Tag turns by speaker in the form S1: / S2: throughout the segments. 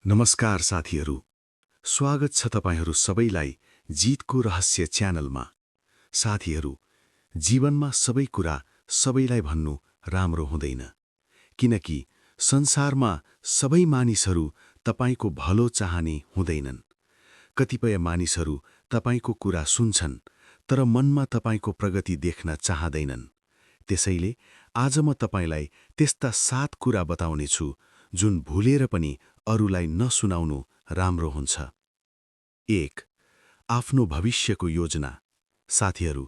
S1: नमस्कार साथीहरू, स्वागत छ तपाईहरू सबैलाई जितको रहस्य च्यानलमा। साथीहरू, जीवनमा सबै कुरा सबैलाई भन्नु राम्रो हुँदैन, किनकि संसारमा सबै मानिसहरू तपाईको भलो चाहने हुँदैनन्। कतिपय मानिसहरू तपाईको कुरा सुन्छन्, तर मनमा तपाईको प्रगति देख्न चाहदैनन्। त्यसैले आज म तपाईलाई त्यस्ता 7 कुरा बताउनेछु जुन भुलेर पनि अरूलाई नसुनाउनु राम्रो हुन्छ। 1. आफ्नो भविष्यको योजना। साथीहरू,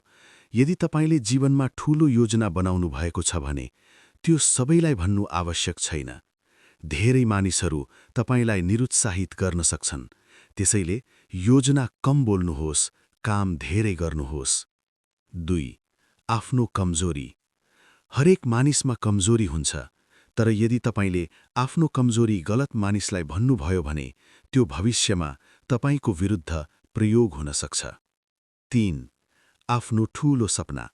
S1: यदि तपाईले जीवनमा ठूलो योजना बनाउनु भएको छ भने त्यो सबैलाई भन्नु आवश्यक छैन। धेरै मानिसहरू तपाईलाई निरुत्साहित गर्न सक्छन्, त्यसैले योजना कम बोल्नुहोस्, काम धेरै गर्नुहोस्। 2. आफ्नो कमजोरी। हरेक मानिसमा कमजोरी हुन्छ, तर यदि तपाईले आफ्नो कमजोरी गलत मानिसलाई भन्नुभयो भने त्यो भविष्यमा तपाईको विरुद्ध प्रयोग हुन सक्छ। 3. आफ्नो ठूलो सपना।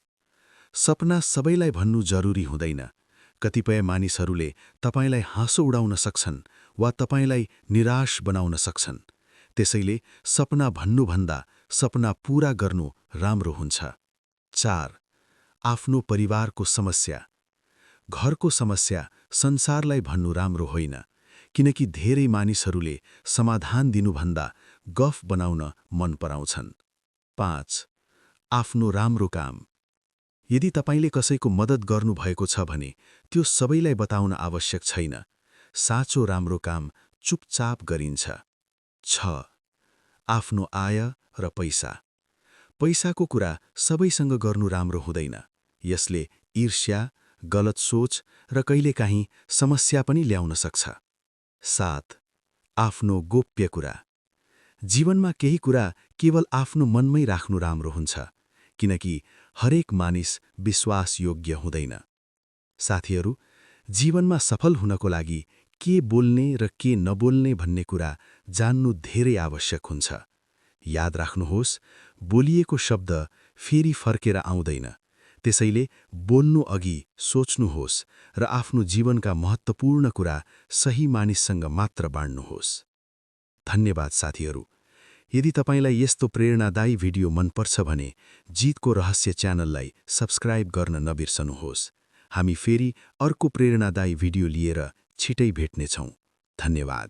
S1: सपना सबैलाई भन्नु जरुरी हुँदैन। कतिपय मानिसहरूले तपाईलाई हाँसो उडाउन सक्छन् वा तपाईलाई निराश बनाउन सक्छन्। त्यसैले सपना भन्नुभन्दा सपना पूरा गर्नु राम्रो हुन्छ। 4. आफ्नो परिवारको समस्या। घरको समस्या संसारलाई भन्नु राम्रो होइन, किनकि धेरै मानिसहरूले समाधान दिनुभन्दा गफ बनाउन मन पराउँछन्। 5. आफ्नो राम्रो काम। यदि तपाईले कसैको मद्दत गर्नुभएको छ भने त्यो सबैलाई बताउन आवश्यक छैन। साँचो राम्रो काम चुपचाप गरिन्छ। 6. आफ्नो आय र पैसा। पैसाको कुरा सबैसँग गर्नु राम्रो हुँदैन। यसले ईर्ष्या, गलत सोच र कहिलेकाहीँ समस्या पनि ल्याउन सक्छ। 7. आफ्नो गोप्य कुरा। जीवनमा केही कुरा केवल आफ्नो मनमै राख्नु राम्रो हुन्छ, किनकि हरेक मानिस विश्वासयोग्य हुँदैन। साथीहरू, जीवनमा सफल हुनको लागि के बोल्ने र के नबोल्ने भन्ने कुरा जान्नु धेरै आवश्यक हुन्छ। याद राख्नुहोस्, बोलिएको शब्द फेरि फर्केर आउँदैन। त्यसैले बोल्नु अघि सोच्नुहोस् र आफ्नो जीवनका महत्त्वपूर्ण कुरा सही मानिससँग मात्र बाँड्नुहोस्। धन्यवाद साथीहरू। यदि तपाईलाई यस्तो प्रेरणादायी भिडियो मनपर्छ भने जितको रहस्य च्यानललाई सब्स्क्राइब गर्न नबिर्सनुहोस्। हामी फेरि अर्को प्रेरणादायी भिडियो लिएर छिटै भेट्नेछौँ। धन्यवाद।